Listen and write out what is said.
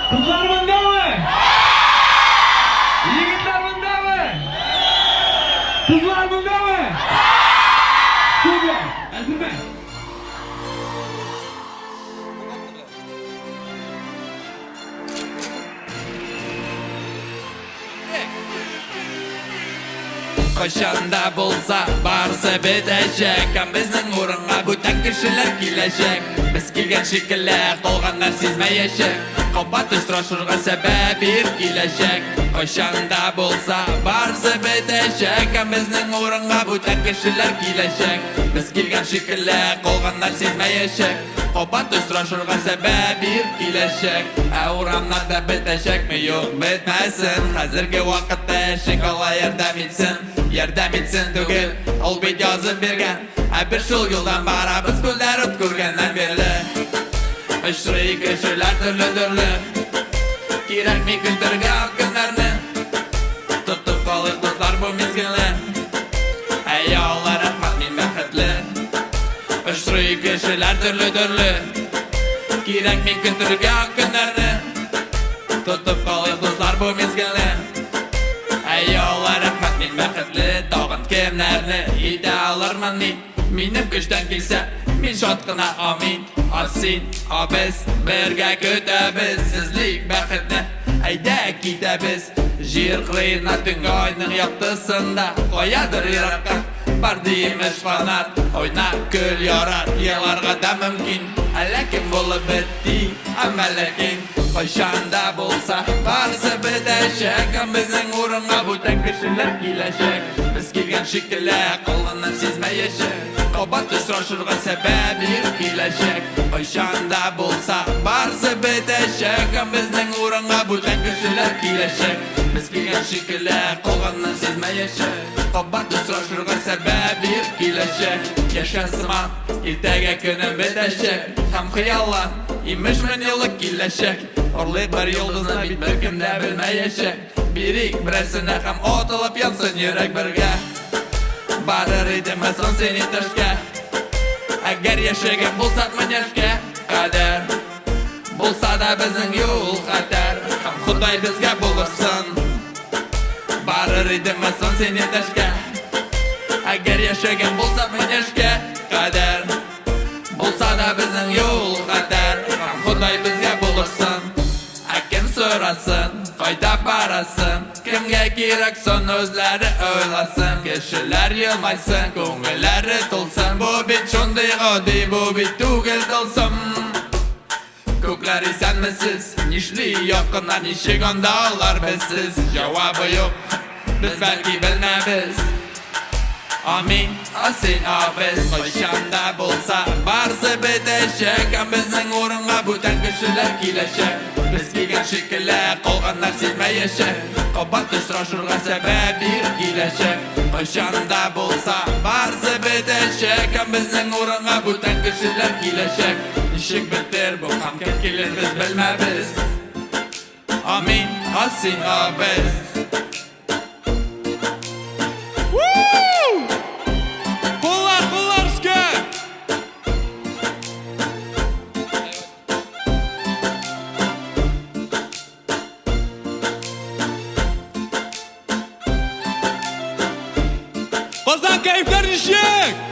Кызлар мондамы? Егетләр мондамы? Кызлар мондамы? Супер! Әзерме? Кайчан да булса барысы бетәчәк Һәм безнең урынга бүтән кешеләр киләчәк. Без килгән шикелле калганнар сизмәячәк. Кабат очрашырга сәбәп бир киләчәк. Кайчан да булса барысы бетәчәк Һәм безнең урынга бүтән кешеләр киләчәк. Без килгән шикелле калганнар сизмәячәк. Кабат очрашырга сәбәп бир киләчәк. Ә урамнарда бетәчәкме? Юк, бетмәсен. Хәзерге вакытта яшик, Алла ярдәм итсен. Ярдәм итсен түгел, ул бит язып биргән. Ә без шул юлдан барабыз күзләр ут күргәннән бирле. Очрый кешеләр төрле-төрле. Кирәкми көтәргә ак көннәрне. Тотып калыйк, дуслар, бу мизгелне. Әй, Алла, рәхмәт, мин бәхетле. Очрый кешеләр төрле-төрле. Кирәкми көтергә ак көннәрне. Тотып калыйк, дуслар, бу мизгелне. Әй, Алла, рәхмәт, мин бәхетле. Тагын кемнәрне итә алырмын мин? Минем көчтән килсә, мин шат кына, амин. А син, а без бергә көтәбез. Эзлик бәхетне, әйдә китәбез. Җир кырыена төнге айның яктысында каядыр еракка бар диемеш фанат. Ойна, көл, ярат, еларга да мөмкин. Әллә кем булып бетти, әмма ләкин кайчан да булса барысы бетәчәк. Һәм безнең урынга бүтән кешеләр киләчәк. Без килгән шикелле калганнар сизмәячәк. Кабат очрашырга сәбәп бир киләчәк. Кайчан да булса барысы бетәчәк. Һәм безнең урынга бүтән кешеләр киләчәк. Без килгән шикелле калганнар сизмәячәк. Кабат очрашырга сәбәп бир киләчәк. Яшә сыман, иртәгә көнем бетәчәк. Һәм хыяллан, имеш мең еллык киләчәк. Орлыйк бер йолдызны бит беркем дә белмәячәк. Бирик берәрсенә һәм атылып янсын йөрәк бергә. Барыр идеме соң син иптәшкә? Әгәр яшәгән булсак мең яшькә кадәр. Булса да безнең юл хәтәр, һәм Ходай безгә булышсын. Барыр идеме соң син иптәшкә? Әгәр яшәгән булсак мең яшькә кадәр. Булса да безнең юл хәтәр, һәм Ходай безгә булышсын. Ә кем сорасын, кайда барасын, кемгә кирәк соң үзләре уйласын. Кешеләр елмайсын, күңелләре тулсын. Бу бит шундый гади, бу бит түгел тылсым. Күкләр исәнмесез, нишли якыннар, ничек анда алар безсез? Җавабы юк, без бәлки белмәбез. Амин, а син, а без кайчан да булса барысы бетәчәк, һәм безнең урынга бүтән кешеләр киләчәк. Без килгән шикелле калганнар сизмәячәк. Кабат очрашырга сәбәп бир киләчәк. Кайчан да булса барысы бетәчәк, һәм безнең урынга бүтән кешеләр киләчәк. Ничек бетер бу һәм кем килер без белмәбез. Амин, а син, а без. Куллар, куллар өскә! Казан кәефләр ничек?